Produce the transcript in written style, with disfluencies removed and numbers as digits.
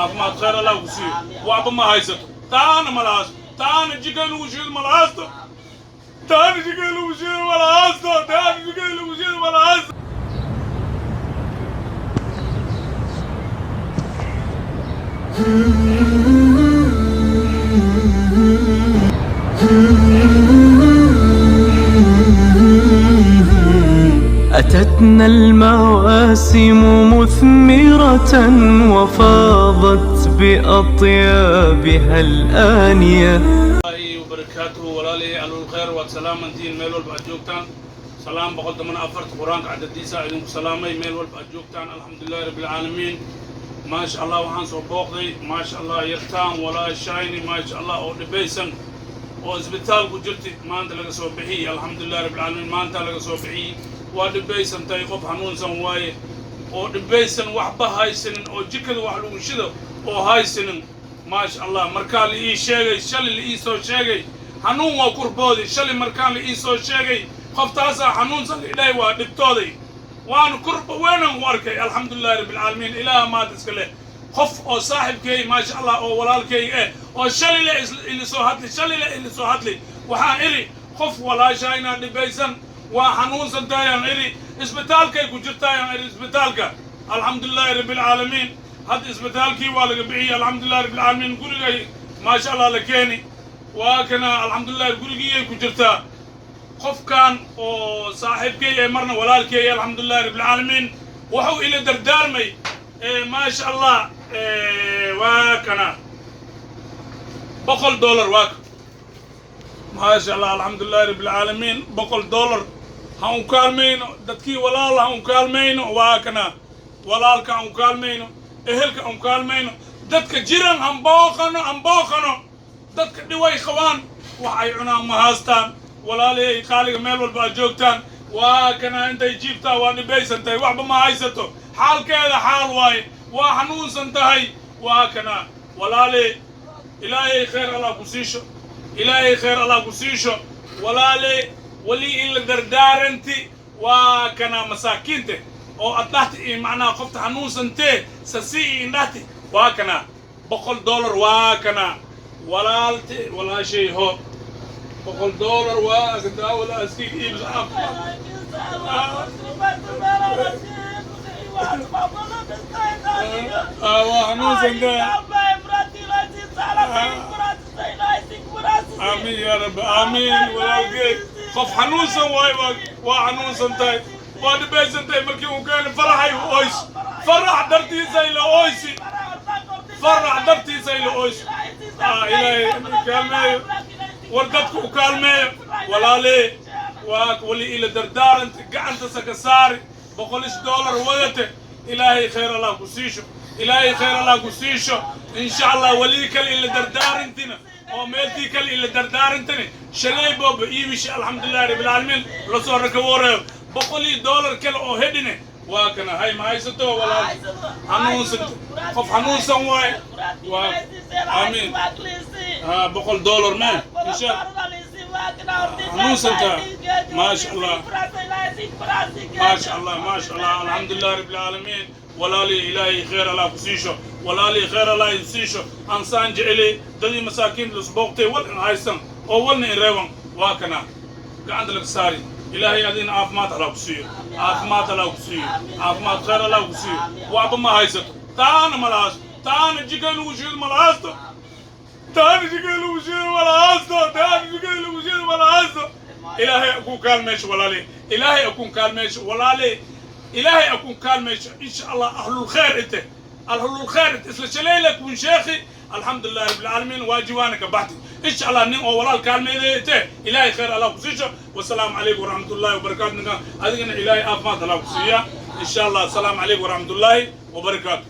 Caafimaad khayr Allah ku siiyo. Waxba ma haysato, taana ma lahaasto, taana jikay lagu shiido ma lahaasto, taana jikay lagu shiido ma lahaasto, taana jikay lagu shiido ma lahaasto. أتتنا المواسم مثمرة وفاضت بأطيابها الآنية. Allahi wabarakaatuhu. Walaalihii ahlulkhayr, waad salaamantihiin meel walba aad joogtaan. Salaam 114-ta Qur-aanka cadadiisa idinku salaamay meel walba aad joogtaan. Alxamdulilahi rabbi alcaalamiin. Maasha Allah, waxaan soo booqday, maasha Allah, yartaan walaashayni, maasha Allah, oo dhibaysan oo isbitaal ku jirti, maanta laga soo bixiyey. Alxamdulilahi rabbi alcaalamiin, maanta laga soo bixiyey. Waa dhibaysan tahay, qof xanuunsan waaye oo dhibaysan, waxba haysanin, oo jikada wax lagu shido oo haysanin. Maasha Allah, markaa la ii sheegay shalay, la ii soo sheegay, xanuun waa kurboodi. Shalay markaan la ii soo sheegay qoftaasaa xanuunsan la idhahay, waa dhibtooday, waana kurba weynaan u arkay. Alxamdulilahi rabbi alcaalamiin, ilaaha maad iska leh. Qof oo saaxibkay, maasha Allah, oo walaalkay eh, oo shalay le ili soo hadli, shalay le ili soo hadli, waxaan idhi qof walaashaa inaan dhibaysan, waa xanuunsan tahayaan idhi, isbitaalkay ku jirtaayaan idhi isbitaalka. Alxamdulilahi rabbi alcaalamiin, hadda isbitaalkii waa laga bixiyey. Alxamdulilahi rabbi alcaalamiin, gurigay, maasha Allah, la keeni. Waa kana, alxamdulilah, gurigiiyay ku jirtaa. Qofkan oo saaxiibkay ee marna walaalkay, alxamdulilahi rabbi alcaalamiin, wuxuu ila dardaarmay, maasha Allah, waa kana $100. Waa ka, maasha Allah, alxamdulilahi rabbi alcaalamiin, $100. Ha un kaalmayno dadkii walaal, ha un kaalmayno. Waa kana walaalka, ha un kaalmayno ehelka, ha un kaalmayno dadka jiran, han booqano, han booqano dadka dhiway qabaan. Wax ay cunaan ma haastaan. Walaalihey qaaliga, meel walba aad joogtaan, waa kana intay jiiftaa, waa dhibaysan tahay, waxba ma haysato, xaalkeeda xaal waaye, waa xanuunsan tahay. Waa kana walaale, Ilaahay khayr Allah ku siisho, Ilaahay khayr Allah ku siisho. Walaale, wali in la dardaaranti, waa kana masaakiinte oo aad dhahti iyo macnaha qofta xanuunsantee sasi iyo indhahti. Waa kana $100. Waa kana walaalte, walaashay, ho, $100. Waa ka daawada askiga iibs caafimaad. Waa xanuunsantahay. Aamiin yaa rabbi, aamiin. Walaalkey, qof xanuunsan waayo, waa xanuunsan tahay, waa dhibaysan tahay. Markii uu keenay faraxay u oys, farax dartiisa ila oysi, farax dartiisa ila oysi. Ilaahay kaalmeeyo, war dadka u kaalmeeyo. Walaalee, waa wali ila dardaaranta, gacanta saka saari, $100 wadate. Ilaahay khayr Allah ku siisho, Ilaahay khayr Allah ku siisho. Insha Allah, walii kale ila dardaarantina oo meeltii kale ila dardaarantani shalay booba iibishi. Alxamdulilahi rabbi alcaalamiin, lasoo rakaworeeyo $100 kale oo hedhine. Waa kana hay, ma haysato walaal, xanuunsan, qof xanuunsan waaye. Waa aamiin. Ha, $100 me insha xanuunsantaa. Maasha Allah, maasha Allah, maasha Allah. Alxamdulilah rabbi alcaalamiin. Walaalii, Ilaahay khayr Allah ku siisho, walaalii khayr Allah idin siisho. Ansaan jeceli dadii masaakiin lusbooqtay, wal in haysan oo walna in reeban. Waa kana gacanta laga saari. Ilaahay adina caafimaad Allah ku siiyo, caafimaad Allah ku siiyo, caafimaad khayr Allah ku siiyo. Waxba ma haysato, taana ma lahaasto, taana jikay lagu shiido ma lahaasto, taana jikay lagu shiido ma lahaasto, taana jikay lagu shiido ma lahaasto. Ilaahay akun kaalmeysho walaale, Ilaahay akun kaalmeysho walaale, Ilaahay akun kaalmeysho. Insha Allah, ahlulkhayr inte, ahlulkhayr inte isla shalayla kun sheekhi. Alxamdulilahi rabbi alcaalamiin, waajibaana ka baxti. Insha Allah, nin oo walaal kaalmeeday inte, Ilaahay khayr Allah ku siisho. Wasalaamu calaykum waraxmatullahi wabarakaatu. Ninkan adigana Ilaahay caafimaad Allah ku siiya, insha Allah. Asalaamu calaykum waraxmatullaahi wabarakaatu.